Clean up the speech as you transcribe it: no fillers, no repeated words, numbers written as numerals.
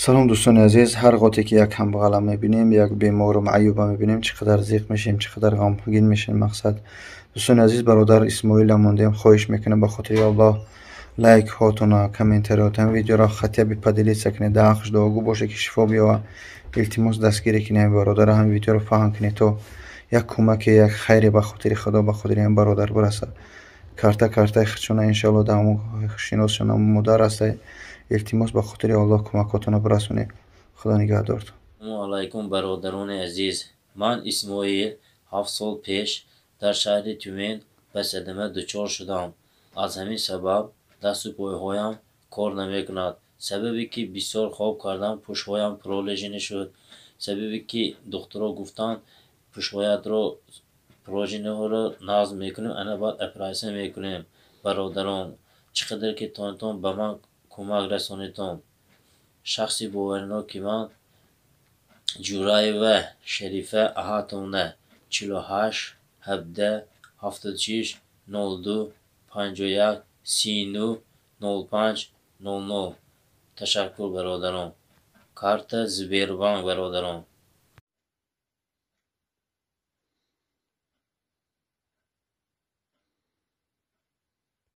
Салом, дӯстони азиз. Ҳар гоҳе ки як ҳамбағала мебинем, як бемору маъюба мебинем, чӣ қадар зиқ мешем, чӣ қадар ғамгин мешем. Мақсад, дӯстони азиз, бародар Исмоила мондем. Хоҳиш мекунам, ба хотири Аллоҳ лайкҳотона, комментариҳотон, видеоро хотя бы поделиться кунед. Дар ҳаққаш дуогӯ боше, ки шифо биёва. Илтимос, дастгирӣ кунед ҳамин бародара, ҳамин видеоро паҳн кунед, то як кӯмаке, як хайре ба хотири Худо, ба хотири ҳамин бародар бирасад. Карта картаи худшона, иншоалло, дар ҳамон шиносшона модар ҳастай. Илтимос, ба хотири Аллоҳ кӯмакҳотонро бирасонед. Худо нигаҳдортон. Ассалому алайкум, бародарони азиз. Ман Исмоил, 7 сол пеш дар шаҳри Тюмен ба садама дучор шудам. Аз ҳамин сабаб дасту пойҳоям кор намекунад. Сабабе ки бисёр хоб кардам, пуштҳоям пролежни шуд. Сабабе ки духтуро гуфтанд, пуштҳоятро пролежниҳоро назм мекунем, ана баъд оператсия мекунем. Бародарон, чӣ қадар ки тонтон, ба ман кӯмак расонедтон. Шахси боваринок ки ман Ҷураева Шарифа Аҳатовна, 48 17 76 02 51 39 05 00. Ташаккур, бародарон. Карта Сбербанк, бародарон.